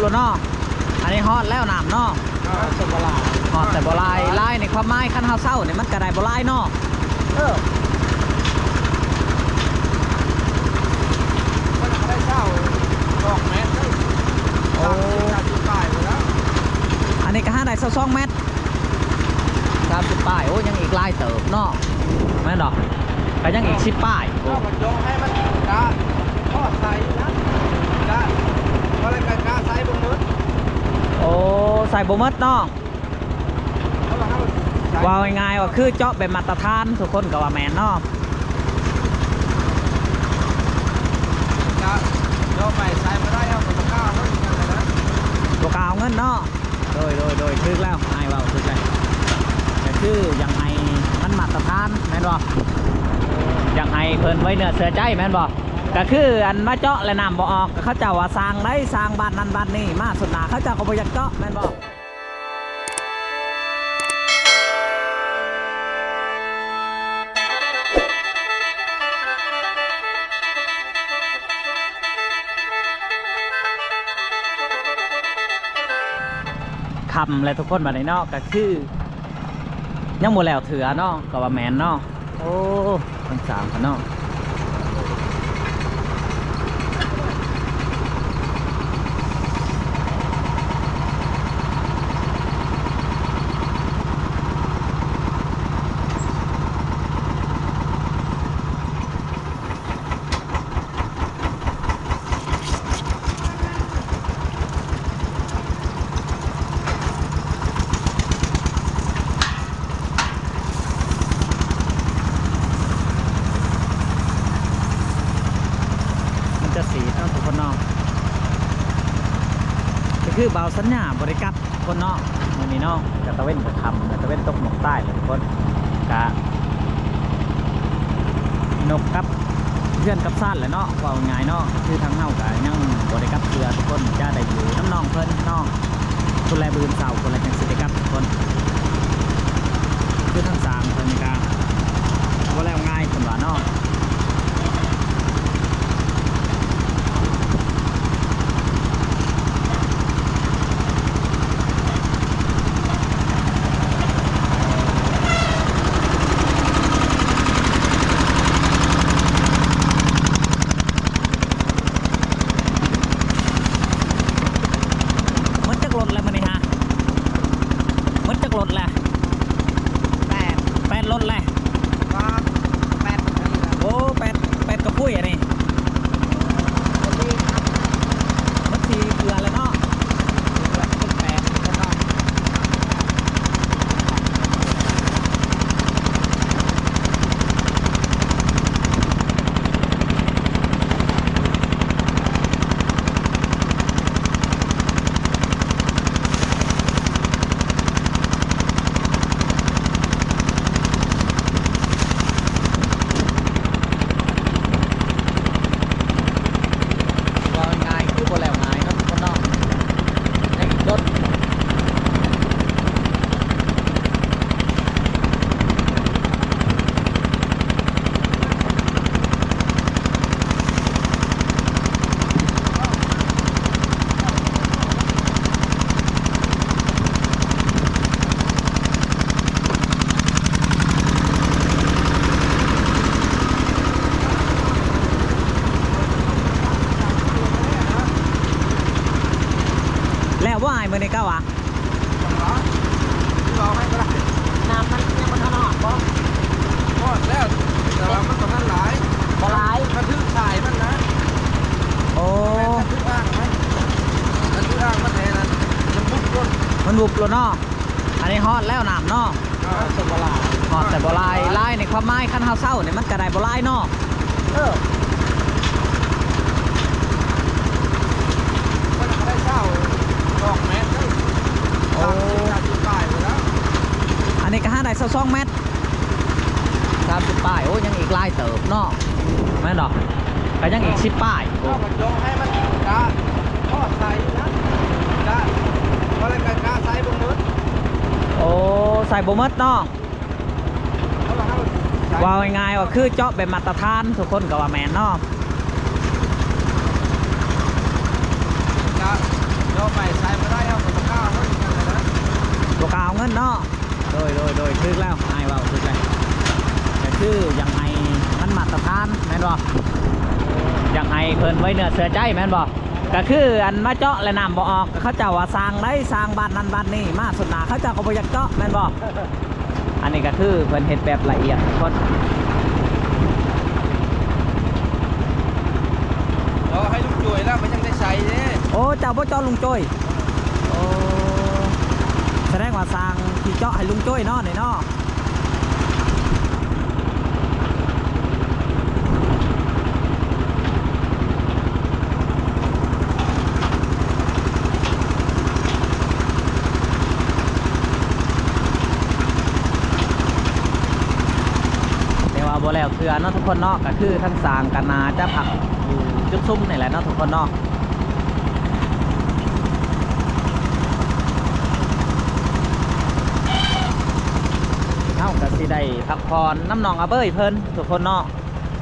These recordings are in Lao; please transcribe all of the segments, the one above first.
ໂລດເນາະ. ອັນນີ້ຮອດແລ້ວນ້ຳເນາະ. ຮອດແຕ່ບໍ່ຫຼາຍ ຮອດແຕ່ບໍ່ຫຼາຍ. ຫຼາຍໃນຄວາມໝາຍ ຄັນເຮົາເຊົານີ້ມັນກໍໄດ້ບໍ່ຫຼາຍເນາະ. ເອີ ມັນກໍໄດ້ເຊົາສອງແມັດເດ້. ໂອ້ ສາມສິບປາຍພຸ້ນແລ້ວ. ອັນນີ້ກໍຫາໄດ້ຊາວສອງແມັດ ສາມສິບປາຍ. ໂອ້ ຍັງອີກຫຼາຍເຕີບເນາະ ແມ່ນບໍ່? ກໍຍັງອີກສິບປາຍ. ໂອ້ ເຮົາກໍຈົ່ງໃຫ້ມັນກະພໍໃສ່ນະ ກະ ບໍ່ໄດ້ກະ ກະໃສ່ບໍ່ໝົດ. ໂອ້ ໃສ່ບໍ່ໝົດເນາະ. ເຮົາ ເຮົາໃສ່ ເວົ້າງ່າຍໆວ່າຄືເຈາະແບບມາດຕະຖານ ທຸກຄົນກໍວ່າແມ່ນເນາະ. ກະເຈາະໄປໃສ່ບໍ່ໄດ້ ເຮົາກໍບໍ່ກ້າເອົາເງິນນະ ບໍ່ກ້າເອົາເງິນເນາະ. ໂດຍ ໂດຍ ໂດຍ ຖືກແລ້ວ ອ້າຍເວົ້າຖືກແລ້ວ. ກໍຄືຢາກໃຫ້ມັນມາດຕະຖານແມ່ນບໍ່? ຢາກໃຫ້ເພິ່ນໄວ້ເນື້ອເຊື່ອໃຈແມ່ນບໍ່? ກໍຄືອັນມາເຈາະແລ້ວນ້ຳບໍ່ອອກ ກໍເຂົາເຈົ້າວ່າສ້າງໃດ ສ້າງບ້ານນັ້ນບ້ານນີ້ ມາສຸດໜ້າເຂົາເຈົ້າກໍບໍ່ຢາກເຈາະແມ່ນບໍ່? ຄ່ຳແລ້ວທຸກຄົນ ບັດນີ້ເນາະ ກໍຄືຍັງບໍ່ແລ້ວເທື່ອເນາະ ກໍວ່າແມ່ນເນາະ. ໂອ້ ທັງສາມຄັນເນາະ. ມັນຈະສີດເນາະທຸກຄົນເນາະ. ກໍຄືບ່າວສັນຍາບໍ່ໄດ້ກັບ ຄົນເນາະ ມື້ນີ້ເນາະ ກະຕາເວັນກະຄ່ຳ ກະຕາເວັນຕົກໝອກຕາຍແລ້ວທຸກຄົນ. ກະນົກກັບເຮືອນກັບຊານແຫຼະເນາະ ເວົ້າງ່າຍເນາະ. ຄືທາງເຮົາກະຍັງບໍ່ໄດ້ກັບເທື່ອທຸກຄົນ ຈະໄດ້ຢູ່ນຳນ້ອງເພິ່ນເນາະ ພຸ້ນແຫຼະ ມື້ອື່ນເຊົ້າພຸ້ນແຫຼະ ຈັ່ງຊິໄດ້ກັບທຸກຄົນ. ຄືທາງຊ່າງເພິ່ນກະບໍ່ແລ້ວງ່າຍເພິ່ນວ່າເນາະ. ໝົດຈັກລົດແລ້ວມື້ນີ້ຮະ? ໝົດຈັກລົດແລ້ວ? ແປດ ແປດລົດແລ້ວ. ໂອ້ ແປດ ແປດກະປຸ້ຍອັນນີ້ ມັນສີ່ເທື່ອແລ້ວເນາະ. ເວົ້າງ່າຍໆ ຄືບໍ່ແລ້ວງ່າຍເນາະທຸກຄົນເນາະ ໃນລົດ. ແລ້ວບໍ່ອ້າຍ ມື້ນີ້ເຈົ້າຫວາ? ນ້ຳມັນຍັງບໍ່ທັນຮອດບໍ່? ຮອດແລ້ວ ແຕ່ວ່າມັນບໍ່ທັນຫຼາຍ. ບໍ່ຫຼາຍ ມັນຖືກສາຍມັນນະ. ໂອ້ ມັນຖືກອ່າງມັນ ມັນຖືກອ່າງມັນແທ້ນະ ມັນບຸບລົດ ມັນບຸບລົດເນາະ. ອັນນີ້ຮອດແລ້ວນ້ຳເນາະ. ຮອດແຕ່ບໍ່ຫຼາຍ ຮອດແຕ່ບໍ່ຫຼາຍ. ຫຼາຍໃນຄວາມໝາຍ ຄັນເຮົາເຊົານີ້ມັນກໍໄດ້ບໍ່ຫຼາຍເນາະ. ເອີ ມັນກໍໄດ້ເຊົາສອງແມັດເດ້. ໂອ້ ສາມສິບປາຍພຸ້ນແລ້ວ. ອັນນີ້ກໍຫາໄດ້ຊາວສອງແມັດ ສາມສິບປາຍ. ໂອ້ ຍັງອີກຫຼາຍເຕີບເນາະ ແມ່ນບໍ່? ກໍຍັງອີກສິບປາຍ. ເຮົາກໍຈົ່ງໃຫ້ມັນກະພໍໃສ່ນະ ກະ ບໍ່ໄດ້ກະ ກະໃສ່ບໍ່ໝົດ. ໂອ້ ໃສ່ບໍ່ໝົດເນາະ. ເວົ້າງ່າຍໆວ່າຄືເຈາະແບບມາດຕະຖານ ທຸກຄົນກໍວ່າແມ່ນເນາະ. ກະເຈາະໄປ ໂດຍ ຖືກແລ້ວ ອ້າຍເວົ້າຖືກແລ້ວ ກໍຄືຢາກໃຫ້ມັນມາດຕະຖານແມ່ນບໍ່? ຢາກໃຫ້ເພິ່ນໄວ້ເນື້ອເຊື່ອໃຈແມ່ນບໍ່? ກໍຄືອັນມາເຈາະແລ້ວນ້ຳບໍ່ອອກ ກໍເຂົາເຈົ້າວ່າສ້າງໃດ ສ້າງບ້ານນັ້ນບ້ານນີ້ ມາສຸດໜ້າເຂົາເຈົ້າກໍບໍ່ຢາກເຈາະແມ່ນບໍ່? ອັນນີ້ກໍຄືເພິ່ນເຮັດແບບລະອຽດທຸກຄົນ. ເຈາະໃຫ້ລຸງໂຈຍແລ້ວມັນຍັງໄດ້ໃຊ້ເດ້. ໂອ້ ເຈົ້າບໍ່ເຈາະລຸງໂຈຍ? ໂອ້ ສະແດງວ່າສ້າງທີ່ເຈາະໃຫ້ລຸງໂຈຍເນາະ ນີ້ເນາະ. ແຕ່ວ່າບໍ່ແລ້ວເທື່ອເນາະທຸກຄົນເນາະ ກໍຄືທາງຊ່າງກໍໜ້າຈະພັກຢູ່ຈຸດຊຸມນີ້ແຫຼະເນາະທຸກຄົນເນາະ. ເຮົາກໍຊິໄດ້ພັກຜ່ອນນຳນ້ອງອາເບີຍເພິ່ນທຸກຄົນເນາະ.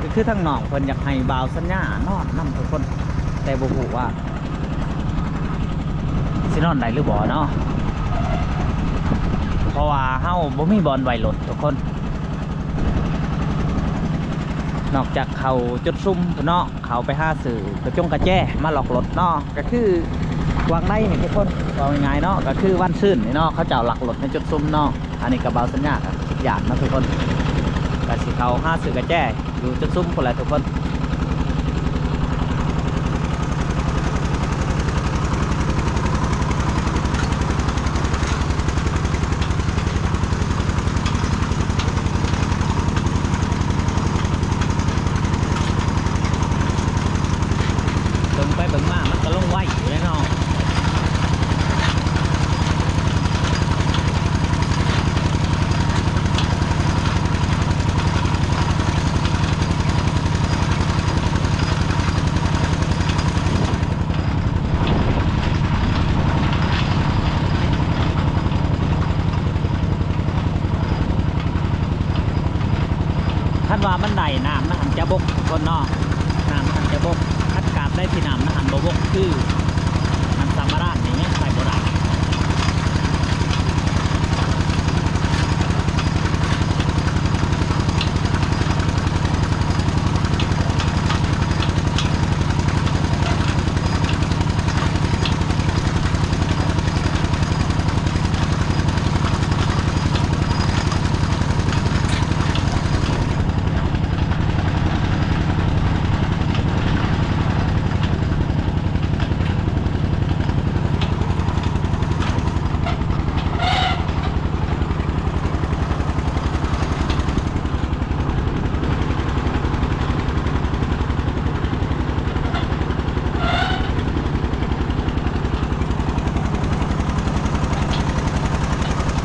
ກໍຄືທາງນ້ອງເພິ່ນຢາກໃຫ້ບ່າວສັນຍານອນນຳທຸກຄົນ ແຕ່ບໍ່ຮູ້ວ່າຊິນອນໄດ້ຫຼືບໍ່ເນາະ ເພາະວ່າເຮົາບໍ່ມີບ່ອນໄວ້ລົດທຸກຄົນ ນອກຈາກເຂົ້າຈຸດຊຸມພຸ້ນເນາະ ເຂົ້າໄປຫາຊື້ກະຈົງກະແຈມາລັອກລົດເນາະ. ກໍຄືຫວ່າງໃດນີ້ທຸກຄົນ ເວົ້າງ່າຍໆເນາະ ກໍຄືວັນຊືນນີ້ເນາະ ເຂົາເຈົ້າລັກລົດໃນຈຸດຊຸມເນາະ. ອັນນີ້ກໍບ່າວສັນຍາກໍຄິດຢ້ານເນາະທຸກຄົນ ກໍຊິເຂົ້າຫາຊື້ກະແຈຢູ່ຈຸດຊຸມພຸ້ນແຫຼະທຸກຄົນ. ເບິ່ງໄປເບິ່ງມາມັນກໍລົງໄວຢູ່ເດ້ເນາະ. ຄັນວ່າມັນໄດ້ນ້ຳ ມັນຫັ້ນຈະບົກທຸກຄົນເນາະ ນ້ຳມັນຫັ້ນຈະບົກ. ຄັນກາບໃດທີ່ນ້ຳມັນຫັ້ນບໍ່ບົກ ຄືນ້ຳສາມະລານນີ້ຍັງໃຊ້ບໍ່ໄດ້.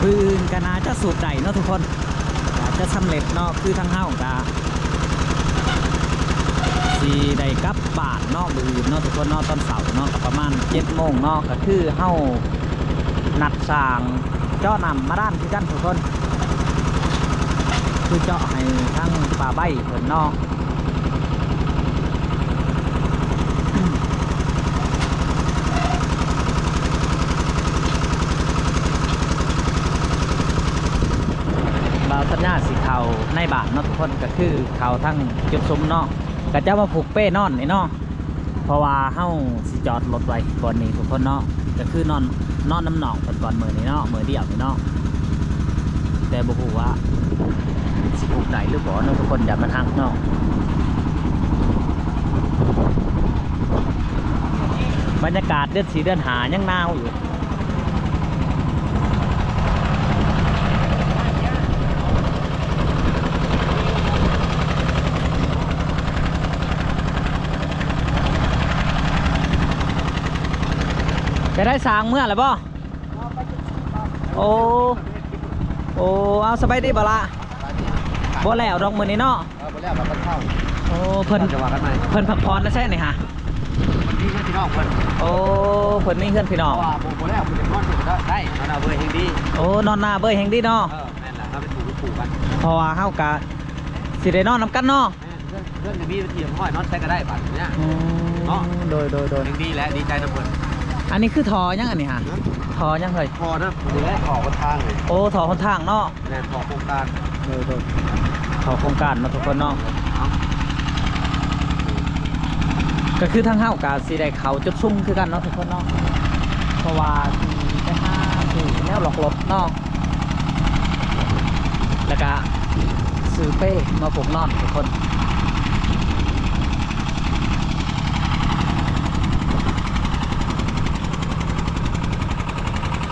ມື້ອື່ນກໍໜ້າຈະສູບໄດ້ເນາະທຸກຄົນ ໜ້າຈະສຳເລັດເນາະ. ຄືທາງເຮົາກໍຊິໄດ້ກັບບ້ານເນາະ ມື້ອື່ນເນາະທຸກຄົນເນາະ ຕອນເຊົ້າເນາະ ກໍປະມານເຈັດໂມງເນາະ. ກໍຄືເຮົານັດຊ່າງ ເຈາະນ້ຳບາດານຄືກັນທຸກຄົນ ຄືເຈາະໃຫ້ທາງປ່າໃບເພິ່ນເນາະ. ບ່າວສັນຍາຊິເຂົ້າໃນບ້ານເນາະທຸກຄົນ ກໍຄືເຂົ້າທາງຈຸດຊຸມເນາະ ກໍຈະມາຜູກເປນອນນີ້ເນາະ. ເພາະວ່າເຮົາຊິຈອດລົດໄວ້ບ່ອນນີ້ທຸກຄົນເນາະ ກໍຄືນອນ ນອນນຳນ້ອງເພິ່ນກ່ອນມື້ນີ້ເນາະ ມື້ດຽວນີ້ເນາະ. ແຕ່ບໍ່ຮູ້ວ່າຊິຜູກໄດ້ຫຼືບໍ່ເນາະທຸກຄົນ ຢ້ານມັນຫັກເນາະ. ບັນຍາກາດເດືອນສີ່ເດືອນຫ້າຍັງໜາວຢູ່. ໄປໄດ້ ຊ່າງເມືອແລ້ວບໍ່? ໂອ້ ໂອ້ ເອົາ ສະບາຍດີບໍ່ລະ? ບໍ່ແລ້ວດອກມື້ນີ້ເນາະ. ເອີ ບໍ່ແລ້ວກໍເຊົາ. ໂອ້ ເພິ່ນ ເພິ່ນພັກຜ່ອນແລ້ວໃຊ່ນີ້ຫະ? ເພິ່ນມີເຮືອນພີ່ນ້ອງເພິ່ນ. ໂອ້ ເພິ່ນມີເຮືອນພີ່ນ້ອງ ເພາະວ່າບໍ່ ບໍ່ແລ້ວ ເພິ່ນຈະນອນເພິ່ນກໍໄດ້ ນອນໜ້າເບີຍແຮງດີ. ໂອ້ ນອນໜ້າເບີຍແຮງດີເນາະ. ເອີ ແມ່ນລະ ເຮົາເປັນຄູ່ເປັນຄູ່ກັນ ເພາະວ່າເຮົາກະຊິໄດ້ນອນນຳກັນເນາະ. ແມ່ນ ເຮືອນ ເຮືອນກໍມີເປັນທີ່ຮຽບຮ້ອຍ ນອນໃສກໍໄດ້ບາດນີ້ນະ. ອືມ ເນາະ ໂດຍ ໂດຍ ໂດຍ ແຮງດີແຫຼະ ດີໃຈນຳເພິ່ນ. ອັນນີ້ຄືທໍ່ຫຍັງອັນນີ້ຫະ? ຫະ? ທໍ່ຫຍັງເຮີ້ຍ? ທໍ່ນະ ນີ້ແຫຼະ ທໍ່ຫົນທາງນີ້. ໂອ້ ທໍ່ຫົນທາງເນາະ. ແມ່ນ ທໍ່ໂຄງການ. ໂດຍໆ ທໍ່ໂຄງການເນາະທຸກຄົນເນາະ. ກໍຄືທາງເຮົາກໍຊິໄດ້ເຂົ້າຈຸດຊຸມຄືກັນເນາະທຸກຄົນເນາະ ເພາະວ່າຊິໄປຫາຊື້ແນວລັອກລົດເນາະ ແລ້ວກະຊື້ເປ້ມາຜູກນອນທຸກຄົນ.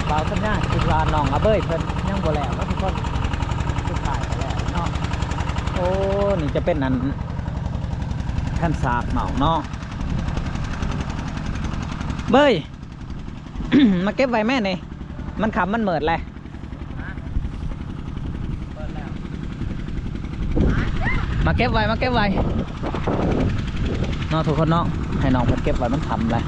ບ່າວສັນຍາຄິດວ່ານ້ອງອາເບີຍເພິ່ນຍັງບໍ່ແລ້ວເນາະທຸກຄົນ ສຸດທ້າຍກໍແລ້ວເນາະ. ໂອ້ ນີ້ຈະເປັນອັນແຜ່ນສາກນ້ອງເນາະ. ເບີຍ ມາເກັບໄວ້ແມ່ນີ້ ມັນຄ່ຳມັນມືດແລ້ວ. ມາເກັບໄວ້ ມາເກັບໄວ້ເນາະທຸກຄົນເນາະ ໃຫ້ນ້ອງເພິ່ນເກັບໄວ້ ມັນຄ່ຳແລ້ວ.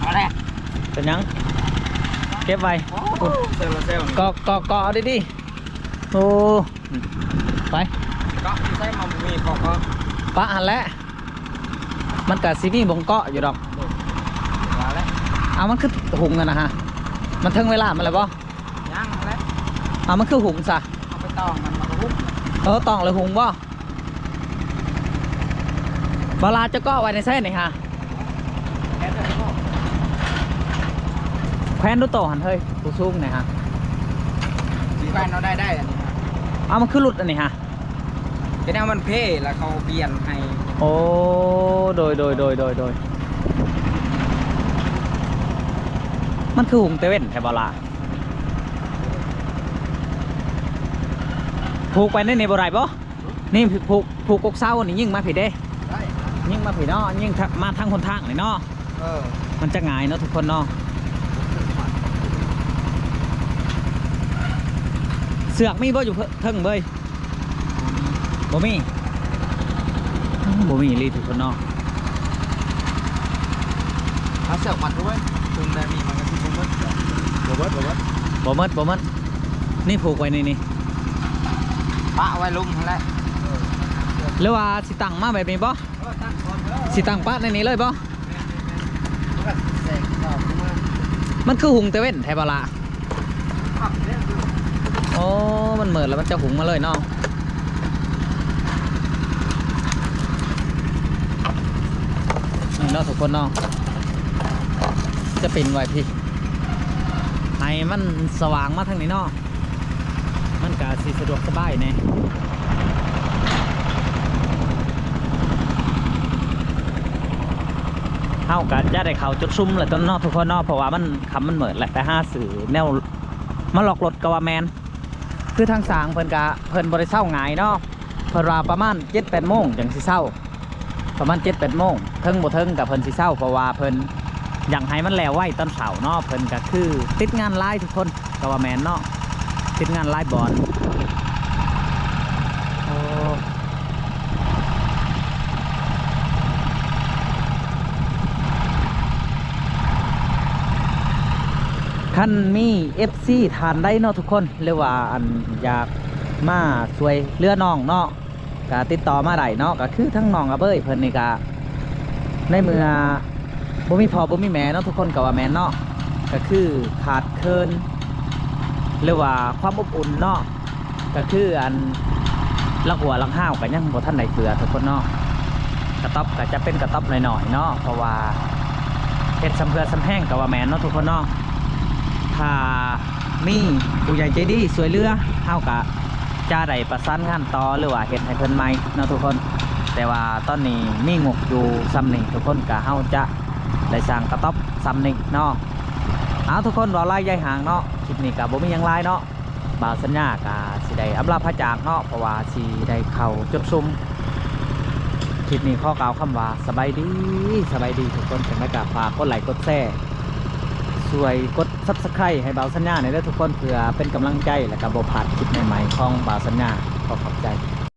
ເອົາແຫຼະ ເປັນຫຍັງ? ເກັບໄວ້. ໂອ້ ເຊວເຊວ ເກາະ ເກາະ ເກາະ ເອົາດີໆ. ໂອ້ ໄປ ເກາະຢູ່ໃສ ມັນມີເກາະ ເກາະ ປະຫັ້ນແຫຼະ ມັນກະຊິມີບ່ອນເກາະຢູ່ດອກ. ວ່າແລ້ວ ເອົາ ມັນຄືຫຸງຫັ້ນນະຮະ ມັນເຖິງເວລາມັນແລ້ວບໍ່? ຍັງແຫຼະ. ເອົາ ມັນຄືຫຸງຊະ? ເອົາໄປຕອງມັນ ມັນກໍຫຸງ. ເອີ ຕອງແລ້ວຫຸງບໍ່? ບໍ່ລາ ຈະເກາະໄວ້ໃນໃສນີ້ຫະ? ແຂວນດູໂຕຫັ້ນເຮີ້ຍ ຜູ້ສູງນີ້ຫະ. ຊິແຂວນເອົາໄດ້ ໄດ້ອັນນີ້ຫະ. ເອົາ ມັນຄືຫຼຸດອັນນີ້ຫະ ເປັນແນວມັນເພ ແລ້ວເຂົາປ່ຽນໃຫ້. ໂອ້ ໂດຍ ໂດຍ ມັນຄືຫຸງແຕ່ເວັນແທ້ບໍ່ລາ? ຜູກໄວ້ໃນນີ້ບໍ່ໄດ້ບໍ່? ນີ້ຜູກ ຜູກກົກເສົານີ້ຍິງມາພີ້ເດ້. ໄດ້ ຍິງມາພີ້ເນາະ ຍິງທະ ມາທາງຫົນທາງນີ້ເນາະ. ເອີ ມັນຈະງ່າຍເນາະທຸກຄົນເນາະ. ເຊືອກມີບໍ່ຢູ່ເທິງເບີຍ? ບໍ່ມີ ບໍ່ມີອີ່ຫຼີທຸກຄົນເນາະ. ຫາເຊືອກມັດດ້ວຍ ຕຶງແບບນີ້ມັນກໍຊິບໍ່ໝົດ. ບໍ່ໝົດ ບໍ່ໝົດ ບໍ່ໝົດ ບໍ່ໝົດ. ນີ້ຜູກໄວ້ນີ້ ນີ້ ປະໄວ້ລຸ່ມຫັ້ນແຫຼະ. ເອີ ຫຼືວ່າຊິຕັ້ງມາແບບນີ້ບໍ່? ເອີ ຕັ້ງກ່ອນເດີ ຊິຕັ້ງປະໃນນີ້ເລີຍບໍ່? ແມ່ນໆໆ ມັນກໍຊິແຊກເຂົ້າມາ. ມັນຄືຫຸງແຕ່ເວັນແທ້ບໍ່ລະ? ໂອ້ ມັນມືດແລ້ວ ມັນຈະຫຸງມາເລີຍເນາະ. ນີ້ເນາະທຸກຄົນເນາະ ຈະປິ່ນໄວ້ພີ້ ໃຫ້ມັນສະຫວ່າງມາທາງນີ້ເນາະ ມັນກະຊິສະດວກສະບາຍແດ່. ເຮົາກະຈະໄດ້ເຂົ້າຈຸດຊຸມແລ້ວເນາະທຸກຄົນເນາະ ເພາະວ່າມັນຄ່ຳມັນມືດແລ້ວ ໄປຫາຊື້ແນວມາລັອກລົດກໍວ່າແມ່ນ. ຄືທາງຊ່າງເພິ່ນກະ ເພິ່ນບໍ່ໄດ້ເຊົາງ່າຍເນາະ ເພິ່ນວ່າປະມານເຈັດແປດໂມງຈັ່ງຊິເຊົາ ປະມານເຈັດແປດໂມງ ເຖິງບໍ່ເຖິງກະເພິ່ນຊິເຊົາ ເພາະວ່າເພິ່ນຢາກໃຫ້ມັນແລ້ວໄວຕອນເຊົ້າເນາະ. ເພິ່ນກະຄືຕິດງານຫຼາຍທຸກຄົນ ກະວ່າແມ່ນເນາະ ຕິດງານຫຼາຍບ່ອນ. ໂອ້ ຄັນມີເອັຟຊີທ່ານໃດເນາະທຸກຄົນ ຫຼືວ່າອັນຢາກມາຊ່ວຍເຫຼືອນ້ອງເນາະ ກະຕິດຕໍ່ມາໄດ້ເນາະ. ກະຄືທາງນ້ອງອາເບີຍເພິ່ນນີ້ກະ ໃນເມື່ອບໍ່ມີພໍ່ບໍ່ມີແມ່ເນາະ ທຸກຄົນກໍວ່າແມ່ນເນາະ ກໍຄືຂາດເຂີນ ຫຼືວ່າຄວາມອົບອຸ່ນເນາະ ກໍຄືອັນຫຼັກຫົວຫຼັກຮາວກໍຍັງບໍ່ທັນໄດ້ເຄືອທຸກຄົນເນາະ. ກະຕ໊ອບກໍຈະເປັນກະຕ໊ອບນ້ອຍໆເນາະ ເພາະວ່າເຮັດຊ່ຳເພື່ອຊ່ຳແຮງກໍວ່າແມ່ນເນາະທຸກຄົນເນາະ. ຖ້າມີຜູ້ໃຫຍ່ໃຈດີຊ່ວຍເຫຼືອ ເຮົາກະຈະໄດ້ປະສານງານຕໍ່ ຫຼືວ່າເຮັດໃຫ້ເພິ່ນໃໝ່ເນາະທຸກຄົນ. ແຕ່ວ່າຕອນນີ້ມີງົບຢູ່ຊ່ຳນີ້ ທຸກຄົນ ກະເຮົາຈະໄດ້ສ້າງກະຕ໊ອບຊ່ຳນີ້ເນາະ. ເອົາ ທຸກຄົນ ເວົ້າຫຼາຍຢາຍຫ່າງເນາະ ຄລິບນີ້ກະບໍ່ມີຫຍັງຫຼາຍເນາະ. ບ່າວສັນຍາກະຊິໄດ້ອຳລາພາຈາກເນາະ ເພາະວ່າຊິໄດ້ເຂົ້າຈຸດຊຸມ. ຄລິບນີ້ຂໍກ່າວຄຳວ່າສະບາຍດີ ສະບາຍດີທຸກຄົນ. ຈັ່ງໃດກະຝາກກົດໄລກົດແຊ ຊ່ວຍກົດ Subscribe ໃຫ້ບ່າວສັນຍາແດ່ເດີທຸກຄົນ ເພື່ອເປັນກຳລັງໃຈ ແລະກະບໍ່ພາດຄລິບໃໝ່ໆຂອງບ່າວສັນຍາ. ຂໍຂອບໃຈ.